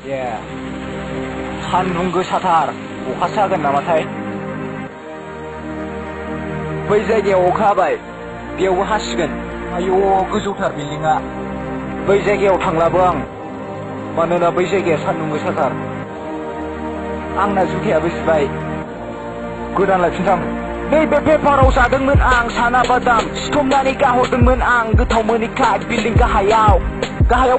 ए सान्दुं गोसाथार अखासो हागोन नामाथाय बै जायगायाव अखा हाबाय बेयावबो हासिगोन आयौ गोजौथार बिल्डिंआ बै जायगायाव थांलाबो आं मानोना बै जायगाया सान्दुं गोसाथार आंना जुथायाबो जिबाय गोदान लायफिनसां नैबे पेपाराव जादोंमोन आं साना बादाम सिथमनानै गाहरदोंमोन आं गोथाव मोनिखा बिल्डिं गाहायाव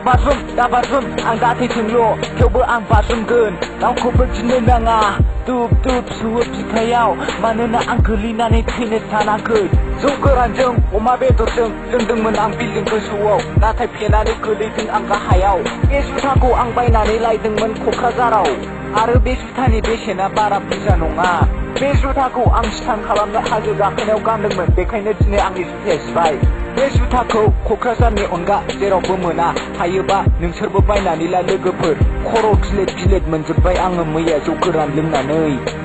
बाथरुम दा बाथरुम आं दाथैथोंल' थेवबो आं बाथरुमगोन रावखौबो गिनो नाङा दुब दुब सुवो बिखायाव मानोना आं गोलैनानै थैनो सानाखै जौ गोरानजों अमा बेदरजों लोंदोंमोन आं बिल्डिं गोजौआव नाथाय फेनानै गोलैदों आं गाहायाव बे जुथाखौ आं बायनानै लायदोंमोन क'क्राझाराव आरो बे जुथानि बेसेना बारा बुरजा नङा बे जुथाखौ आं स्टान खालामनो हाजो गाखोनायाव गानदोंमोन बेखायनो दिनै आंनि जुथाया जिबाय बे जुथाखौ क'क्राझारनि अनगा जेरावबो मोना हायोबा नोंसोरबो बायनानै ला लोगोफोर खर' गिलिद गिलिद मोनजोब्बाय आङो मैया जौ गोरान लोंनानै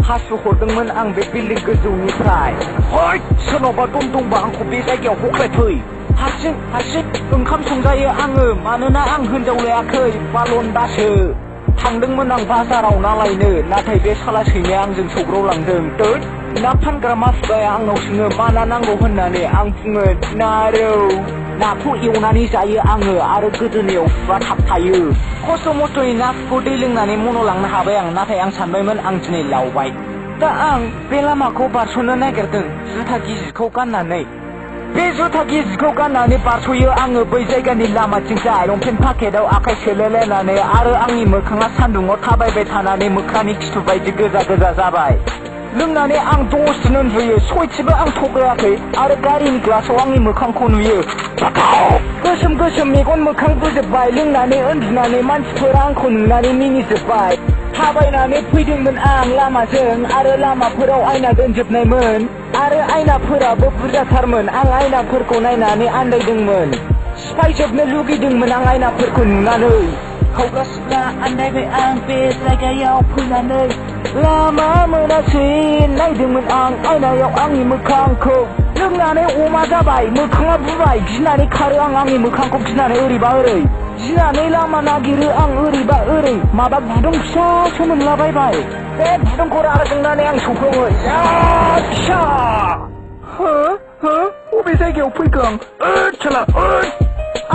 हासु हरदोंमोन आं बे बिल्डिं गोजौनिफ्राय हैद सोरनावबा दम दंबा आंखौ बे जायगायाव हख्लायफै हारसिं ओंखाम संजायो आङो मानोना आं हिनजाव लायाखै बालनदासो थांदोंमोन आं बाजाराव ना लायनो नाथाय बे साला सैमाया आंजों सौग्रावलांदों थोद ना फानग्रा मानसिया आंनाव सोङो मा ना नांगौ होननानै आं बुङो नारौ नाखौ एवनानै जायो आङो आरो गोदोनायाव सुवा थाबथायो खस्थ' मस्थ'यै नाखौ दै लोंनानै मन' लांनो हाबाय आं नाथाय आं सानबायमोन आं दिनै लावबाय दा आं बे लामाखौ बारस'नो नागिरदों जुथा गिजिखौ गाननानै बे जुथा गिजिखौ गाननानै बारस'यो आङो बै जायगानि लामाथिंजाय लंपेन्ट पाकेटाव आखाइ सोलायलायनानै आरो आंनि मोखाङा सान्दुङाव थाबायबाय थानानै मोख्रानि खिथु बायदि गोजा जाबाय लोंनानै आं दसेनो उन्दुयो सयथिबो आं थगायाखै आरो गारिनि ग्लासाव आंनि मोखांखौ नुयो गोसोम मेगन मोखां बोजोब्बाय लोंनानै उन्दुनानै मानसिफोरा आंखौ नुनानै मिनिजोब्बाय थाबायनानै फैदोंमोन आं लामाजों आरो लामाफोराव आयना दोनजोबनायमोन आरो आयनाफोराबो बुरजाथारमोन आं आयनाफोरखौ नायनानै आन्दायदोंमोन सिफायजोबनो लुगैदोंमोन आं आयनाफोरखौ नुनानै खावगा सिख्ला आन्दायबाय आं बे जायगायाव फैनानै लामा मोनासै नायदोंमोन आं आयनायाव आंनि मोखांखौ लोंनानै अमा जाबाय मोखाङा बुबाय गिनानै खारो आं आंनि मोखांखौ गिनानै ओरैबा ओरै गिनानै लामा नागिरो आं ओरैबा ओरै माबा गुदुं फिसासो मोनलाबायबाय बे गुदुंखौ राजोंनानै आं सौफ्लङो फिसा बबे जायगायाव फैखो आं साला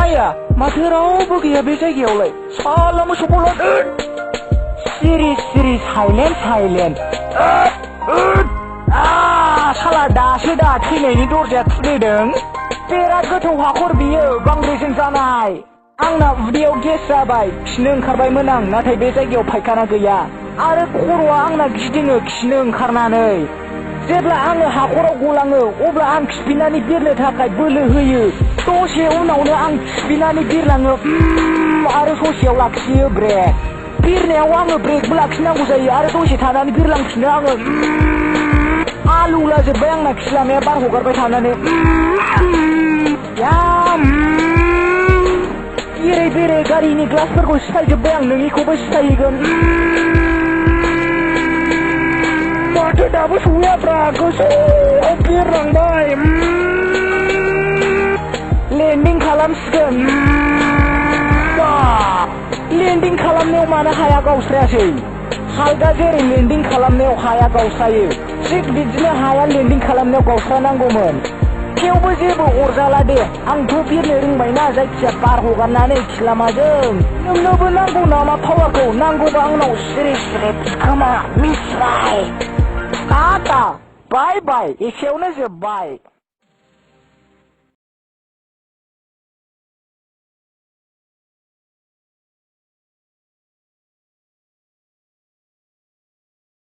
आया माथो रावबो गैया बे जायगायावलाय साला मोसौखौल' सिरि साइलेन्ट साला दासो दा थैनायनि दरजाया खुलिदों बिराद गोथौ हाखर बियो बांग्रिजों जानाय आंना उदैयाव गेस जाबाय खिनो ओंखारबायमोन आं नाथाय बे जायगायाव फायखाना गैया आरो खर'आ आंना गिदिङो खिनो ओंखारनानै जेब्ला आङो हाखराव गलाङो अब्ला आं खिफिनानै बिरनो थाखाय बोलो होयो दसे उनावनो आं खिफिनानै बिरलाङो आरो ससेयाव लाखियो ब्रेक बिरनायाव आङो ब्रेकबो लाखिनांगौ जायो आरो दसे थानानै बिरलांफिनो आङो आलौलाजोब्बाय आंना खिलामाया बार हगारबाय थानानै बेरे गारिनि ग्लासफोरखौ सिफायजोब्बाय आं नोंनिखौबो सिफायहैगोन माथो दाबो सहैयाब्रा गोजौआव बिरलांबाय लेन्डिं खालामसिगोन लेन्डिं खालामनायाव मानो हाया गावस्रायासै हालगा जेरै लेन्डिं खालामनायाव हाया गावस्रायो थिग बिदिनो हाया लेन्डिं खालामनायाव गावस्रानांगौमोन थेवबो जेबो अरजाला दे आंथ' बिरनो रोंबायना जायखिया बार हगारनानै खिलामाजों नोंनोबो नांगौ नामा पावारखौ नांगौबा आंनाव सिरि बिखोमा मिथिबाय टाटा बाय एसेयावनो जोब्बाय